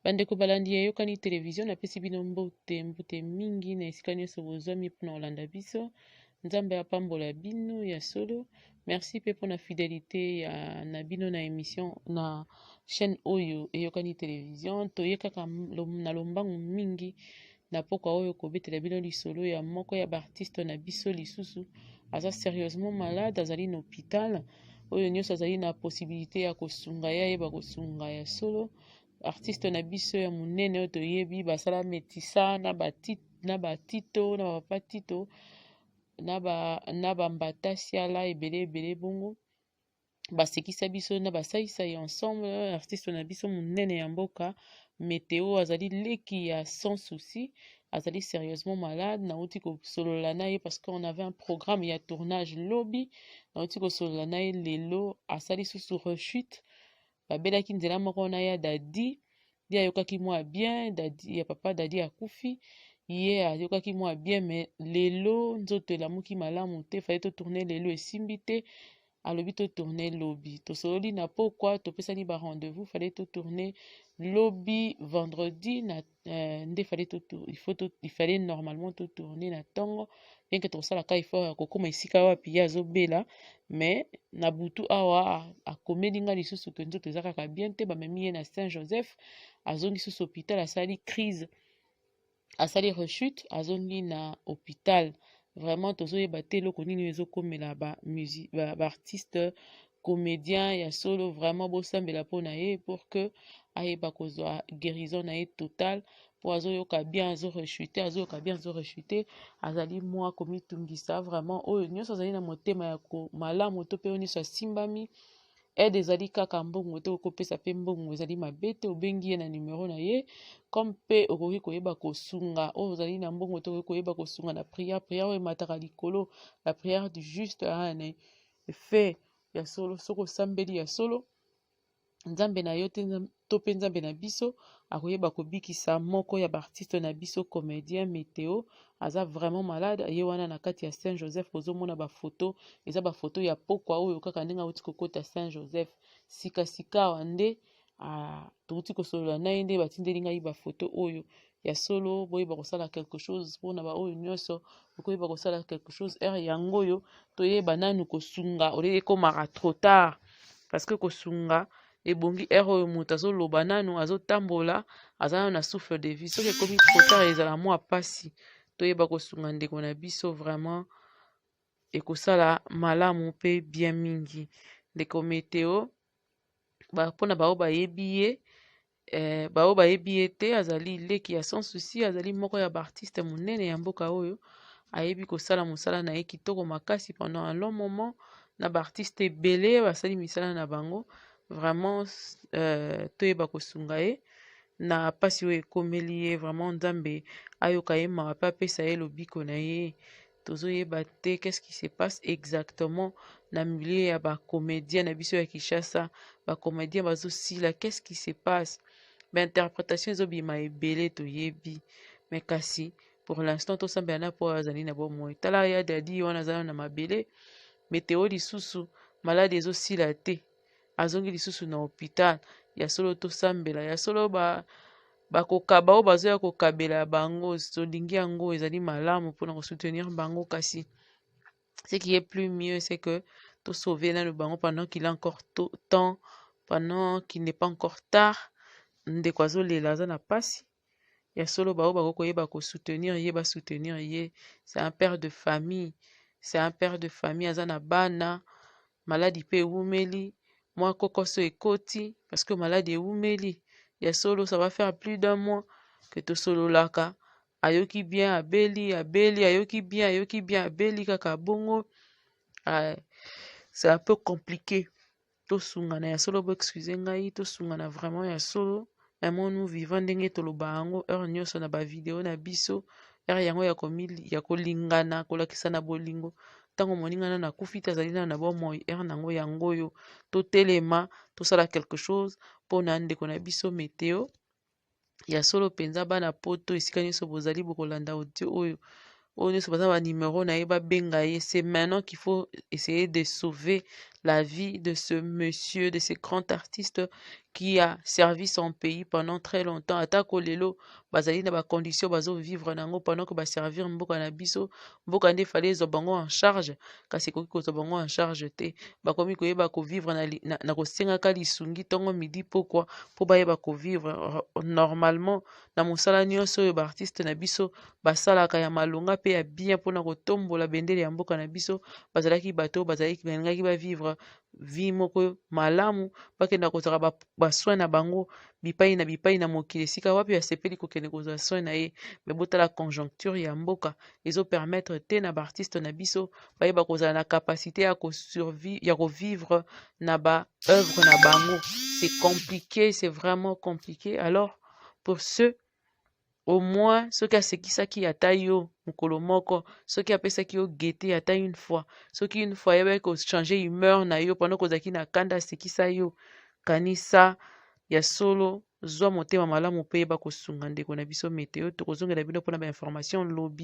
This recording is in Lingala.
Bandeko balandi ya Eyokani Television, napesi bino mbote, mbote mingi na esika nyonso bozwami mpona kolanda biso. Nzambe apambola bino ya solo. Merci mpe mpona fidelite ya na bino na emission na chaîne oyo Eyokani Television. Toye kaka na lombangu mingi na pokwa oyo kobetela bino lisolo ya moko ya baartiste na biso lisusu aza sérieusement malade, azali na hôpital. Oyo nyonso azali na possibilité ya kosunga ye ayeba kosunga ya solo. Artiste na biso ya monene oyo toyebi basala metisa na batito na bapapa Tito na bambata siala ebele ebele, bongo basekisa biso na basaisai ensemble. Artiste na biso monene ya mboka Meteo azali leki ya Sans Souci, azali sérieusement malade. Nauti kosolola na ye parce qu'on avait un programme ya tournage lobi. Nauti kosolola na ye lelo, asali susu rechute. Babelaki nzela moko na ya Dadi. Ye ayokaki mwa bien, Dadi ya papa Dadi akufi, ye ayokaki mwa bien, mais lelo nzoto elamuki malamu te. Fallait totourne lelo, esimbi te. Alobi totourne lobi. Tosololi na pokwa, topesani ba rendez-vous. Fallait totourne lobi vendredi na nde fallait to, il faut to, il fallait normalement totourne na ntongo, bien que tokosalaka effort ya kokóma esika wapi ye azobela. Mais na butu awa akomeli nga lisusu ke nzoto eza kaka bien te. Bamemi ye na Saint Joseph, azongi susu hôpital, asali crise, asali rechute, azongi na hôpital. Vraiment tozoyeba te eloko nini ezokomela baartiste ba comédien ya solo. Vraiment bosambela mpona ye pour que ayeba kozwa guérison na ye total, mpo azoyoka bien, azorechute, azoyoka bien, azorechute, azali mwa komitungisa. Vraiment oyo nyonso azali na motema ya malamu to mpe oyo nyonso asimbami aide, ezali kaka mbongo te, okopesa mpe mbongo ezali mabe te. Obengi ye na numero na ye, comme mpe okoki koyeba kosunga oyo ozali na mbongo te, okoki koyeba kosunga na prière. Prière oyo emataka likolo, la prière du juste a un effet ya solo. Soki osambeli ya solo, Nzambe na yo te to mpe Nzambe na biso akoyeba kobikisa moko ya baartiste na biso comédien Meteo. Aza vraiment malade, ye wana na kati ya Saint Joseph. Ozomona bafoto, eza bafoto ya pokwa oyo kaka ndenge awuti kokota Saint Joseph sikasika awa nde touti kosolola na ye, nde batindeli ngai bafoto oyo ya solo. Boyeba kosala quelque chose mpona baoyo nyonso bokoyeba kosala quelque chose. Heure yango oyo toyeba nanu kosunga olie ekomaka trop tard, parce que kosunga ebongi heure oyo moto azoloba nanu, azotambola, aza nanu na souffle de vie. Soki ekomi trop tard, ezala mwa pasi. Toyeba kosunga ndeko na biso, vraiment ekosala malamu mpe bien mingi. Ndeko Meteo, mpona bao bayebi ye, bao bayebi ye te, azali leki ya Sans Souci, azali moko ya baartiste monene ya mboka oyo ayebi kosala mosala na ye kitoko makasi pendant un long moment na baartiste ebele basali misala na bango. Vraiment toyeba kosunga ye na mpasi oyo ekomeli ye. Vraiment Nzambe ayoka ye mawa mpe apesa ye lobiko na ye. Tozoyeba te qu'est-ce qui se passe exactement na milieu ya bacomédien na biso ya Kinshasa. Bacomédien bazosila, qu'est-ce qui se passe? Bainterprétation ezobima ebele, toyebi, mais kasi pour l'instant tosambela na mpo oyo azali na bomoi. Tala ya Dadi wana aza na mabele. Meteo lisusu maladi ezosila te, azongi lisusu na hôpital. Ya solo tosambela ya solo. Bakokaba oyo bazoya kokabela bango, tolingi yango, ezali malamu mpona kosoutenir bango. Kasi ce qui est plus mieux, c'est que tosauve nano bango pendant qu'il est encore temps, pendant qu'il n'est pas encore tard. Ndeko azolela, aza na mpasi ya solo. Bao bakoki koyeba kosoutenir ye, basoutenir ye. C'est un père de famille, c'est un père de famille, aza na bana. Maladi mpe ewumeli, mwa kokoso ekoti parce que maladi ewumeli ya solo. Ça va faire plus d'un mois que tosololaka. Ayoki bien, abeli, abeli, ayoki bien, ayoki bien, abeli kaka bongo. C'est un peu compliqué. Tosungana ya solo, bo excuse ngai, tosungana vraiment ya solo. Aimons-nous vivant, ndenge toloba yango heure nyonso na bavideo na biso. Heure yango ya kolingana, kolakisa na bolingo. Ntango moninga nano akufi te, azali nano na bomoi, heure nango yango oyo totelema, tosala quelque chose mpona ndeko na biso Meteo ya solo mpenza. Bana Poto, esika nyonso bozali, bokolanda audio oyo, oyo nyonso baza banimero na ye, babenga ye. C'est maintenant qu'il faut essayer de sauver La vie de ce monsieur, de ce grand artiste qui a servi son pays pendant très longtemps. Atako lelo bazali na ba conditions bazo vivre nango pendant que ba servir mboka na biso, mboka nde fallait ezwa bango en charge, kasi ekoki kozwa bango en charge te. Bakomi koyeba kovivre na kosengaka lisungi ntongo, midi, pokwa mpo bayeba kovivre normalement. Na mosala nyonso oyo baartiste na biso basalaka ya malonga mpe ya bien mpona kotombola bendele ya mboka na biso, bazalaki bato oyo bazalaki balingaki bavivre vie moko malamu, bakenda kozwaka basoin na bango bipai na bipai na mokili, esika wapi asepeli kokende kozwa soin na ye. Me botala conjoncture ya mboka ezopermettre te na baartiste na biso bayeba kozala na capacité ya kosurvivre, ya kovivre na ba œuvre na bango. C'est compliqué, c'est vraiment compliqué. Alors pour ceux, au moins soki asekisaki ata yo mokolo moko, soki apesaki yo gaieté ata une fois, soki une fois ayebaki kochange humeur na yo pendant kozalaki na kanda, asekisa yo, kanisa ya solo, zwa motema malamu mpe yeba kosunga ndeko na biso Meteo. Tokozongela bino mpona bainformation lobi.